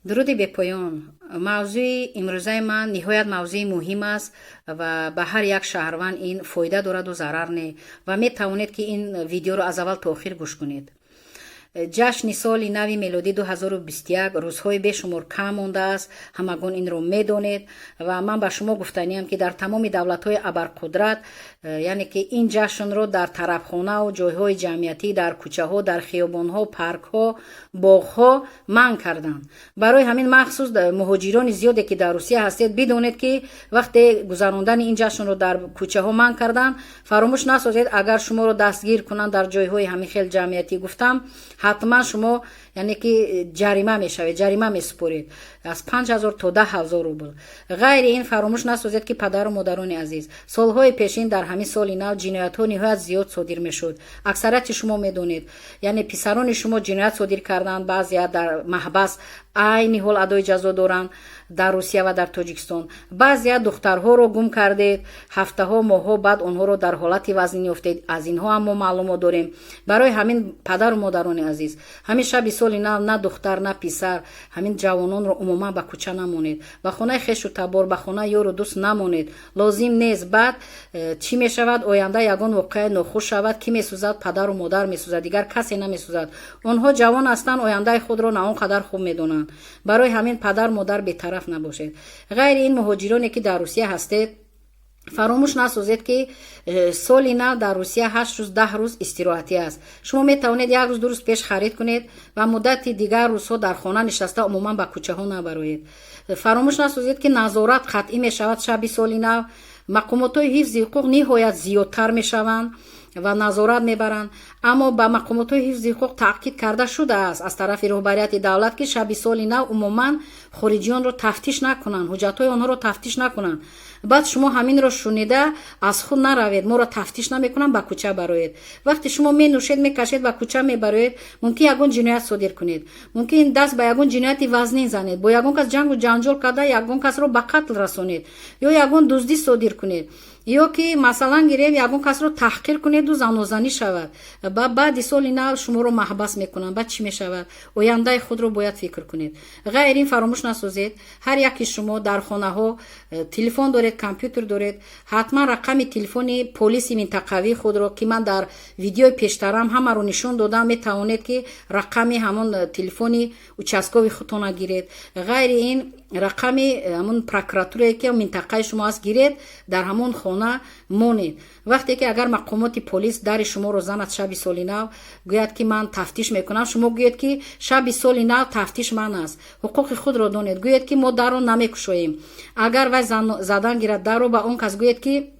Дуруди бепоён. Мавзӯи имрӯзаи ман ниҳоят мавзӯи муҳим аст ва ба ҳар як шаҳрванд ин фоида дораду зарар не, ва метавонед, ки ин видеоро аз аввал то охир гӯш кунед. Ҷашни соли нави мелодӣ 2021 рӯзҳои бешумор кам мондааст, ҳамагон инро медонед. Ва ман ба шумо гуфтаниам, ки дар тамоми давлатҳои абарқудрат, яъне ки ин ҷашнро дар тарабхонаву ҷойҳои ҷамъиятӣ, дар кӯчаҳо, дар хиёбонҳо, паркҳо, боғҳо манъ карданд. Барои ҳамин махсус муҳоҷирони зиёде, ки дар Русия ҳастед, бидонед, ки вақте гузарондани ин ҷашнро дар кӯчаҳо манъ карданд, фаромӯш насозед, агар шуморо дастгир кунанд дар ҷойҳои ҳамин хел ҷамъиятӣ, гуфтам, ҳатман шумо, яъне ки, ҷарима мешавед, ҷарима месупоред аз 5000 то 10 000 рубл. Ғайри ин, фаромӯш насозед, ки, падару модарони азиз, солҳои пешин дар ҳамин соли нав ҷиноятҳо ниҳоят зиёд содир мешуд. Аксарияти шумо медонед, яъне писарони шумо ҷиноят содир карданд, баъзея дар маҳбас айни ҳол адои ҷазо доранд дар Русия ва дар Тоҷикистон, баъзея духтарҳоро гум кардед, ҳафтаҳо, моҳҳо баъд онҳоро дар ҳолати вазнин ёфтед. Аз инҳо ҳам мо маълумот дорем. Барои ҳамин, падару модарони азиз, ҳамин шаби соли нав на духтар, на писар, ҳамин ҷавононро умуман ба кӯча намонед, ба хонаи хешу табор, ба хонаи ёру дӯст намонед, лозим нест. Баъд чӣ мешавад? Оянда ягон воқеаи нохуш шавад, кӣ месӯзад? Падару модар месӯзад, дигар касе намесӯзад. Онҳо ҷавон ҳастанд, ояндаи худро на он қадар хуб медонанд. Барои ҳамин, падар, модар, бетараф набошед. Ғайри ин, муҳоҷироне, ки дар Русия ҳастед, фаромӯш насозед, ки соли нав дар Русия 8 рӯз, 10 рӯз истироҳатӣ аст. Шумо метавонед як рӯз, 2 рӯз пеш харид кунед ва муддати дигар рӯзҳо дар хона нишаста, умуман ба кӯчаҳо набароед. Фаромӯш насозед, ки назорат қатъӣ мешавад. Шаби соли нав мақомотҳои ҳифзи ҳуқуқ ниҳоят зиёдтар мешаванд ва назорат мебаранд. Аммо ба мақомотҳои ҳифзи ҳуқуқ таъкид карда шудааст аз тарафи роҳбарияти давлат, ки шаби соли нав умуман хориҷиёнро тафтиш накунанд, ҳуҷҷатҳои онҳоро тафтиш накунанд. Баъд шумо ҳаминро шунида аз худ наравед, моро тафтиш намекунанд, ба кӯча бароед. Вақте шумо менӯшед, мекашед, ба кӯча мебароед, мумкин ягон ҷиноят содир кунед, мумкин даст ба ягон ҷинояти вазнин занед, бо ягон кас ҷангу ҷанҷол карда, ягон касро ба қатл расонед ё ягон дуздӣ содир кунед, ё ки, масалан, гирем, ягон касро таҳқир кунеду занозанӣ шавад. Ба баъди соли нав шуморо маҳбас мекунанд. Баъд чӣ мешавад? Ояндаи худро бояд фикр кунед. Ғайр ин, фаромӯш насозед, ҳар яки шумо дар хонаҳо телефон доред, компютер доред, ҳатман рақами телефони полиси минтақавии худро, ки ман дар видеои пештарам ҳамаро нишон додам, метавонед, ки рақами ҳамон телефони участковый худтона гиред. Ғайри ин, рақами ҳамон прокуратурае, ки минтақаи шумо аст, гиред, дар ҳамон хона монед. Вақте ки агар мақомоти полис дари шуморо занад шаби соли нав, гӯяд, ки ман тафтиш мекунам, шумо гӯед, ки шаби соли нав тафтиш манъ аст. Ҳуқуқи худро донед, гӯед, ки мо дарро намекушоем. Агар вай задан гирад дарро, ба он кас гӯед, ки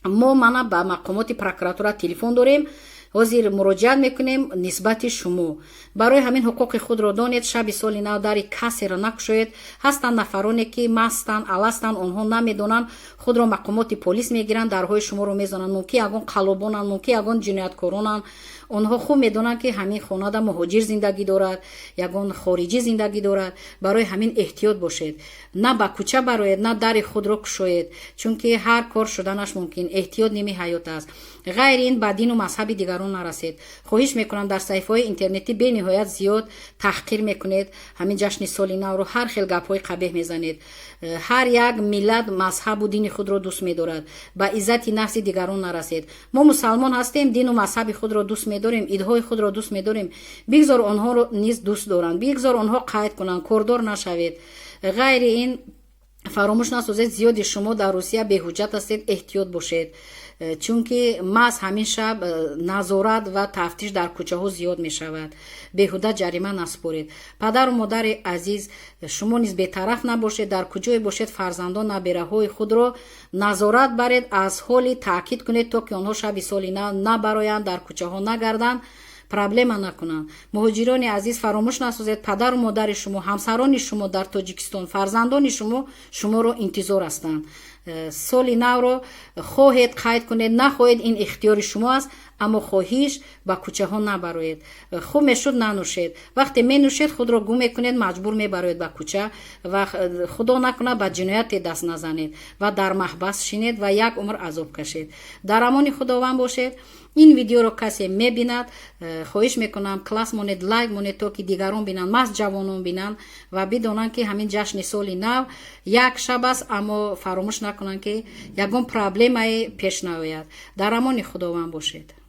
мо мана ба мақомоти прокуратура телефон дорем, ҳозир муроҷиат мекунем нисбати шумо. Барои ҳамин ҳуқуқи худро донед, шаби соли нав дари касеро накушоед. Ҳастанд нафароне, ки мастанд, аластанд, онҳо намедонанд, худро мақомоти полис мегиранд, дарҳои шуморо мезананд. Мумкин ягон қаллобонанд, мумкин ягон ҷинояткоронанд. Онҳо хуб медонанд, ки ҳамин хонада муҳоҷир зиндагӣ дорад, ягон хориҷӣ зиндагӣ дорад. Барои ҳамин эҳтиёт бошед, на ба кӯча бароед, на дари худро кушоед, чунки ҳар кор шуданаш мумкин. Эҳтиёт ними ҳаёт аст. Ғайри ин, ба дину мазҳаби дигарон нарасед. Хоҳиш мекунам, дар саҳифаҳои интернетӣ бениҳоят зиёд таҳқир мекунед ҳамин ҷашни соли навро, ҳар хел гапҳои қабеҳ мезанед. Ҳар як миллат мазҳабу дини худро дӯст медорад, ба иззати нафси дигарон нарасед. Мо мусалмон ҳастем, дину мазҳаби худро дӯст медорем, идҳои худро дӯст медорем. Бигзор онҳоро низ дӯст доранд, бигзор онҳо қайд кунанд, кордор нашавед. Ғайри ин, фаромӯш насозед, зиёди шумо дар Русия беҳуҷҷат ҳастед, эҳтиёт бошед, чунки маҳз ҳамин шаб назорат ва тафтиш дар кӯчаҳо зиёд мешавад. Беҳуда ҷарима насупоред. Падару модари азиз, шумо низ бетараф набошед. Дар куҷое бошед, фарзандон, набераҳои худро назорат баред, аз ҳоли таъкид кунед, то ки онҳо шаби соли нав набароянд, дар кӯчаҳо нагарданд, проблема накунанд. Муҳоҷирони азиз, фаромӯш насозед, падару модари шумо, ҳамсарони шумо дар Тоҷикистон, фарзандони шумо шуморо интизор ҳастанд. Соли навро хоҳед, қайд кунед, нахоҳед, ин ихтиёри шумо аст, аммо хоҳиш, ба кӯчаҳо набароед. Хуб мешуд, нанӯшед. Вақте менӯшед, худро гум мекунед, маҷбур мебароед ба кӯча ва, худо накунад, ба ҷинояте даст назанед ва дар маҳбас шинед ва як умр азоб кашед. Дар амони Худованд бошед. Ин видеоро касе мебинад, хоҳиш мекунам, класс монед, лайк монед, то ки дигарон бинанд, маҳз ҷавонон бинанд ва бидонанд, ки ҳамин ҷашни соли нав як шаб аст, аммо фаромӯш накунанд, ки ягон проблемае пеш наояд. Дар амони Худованд бошед.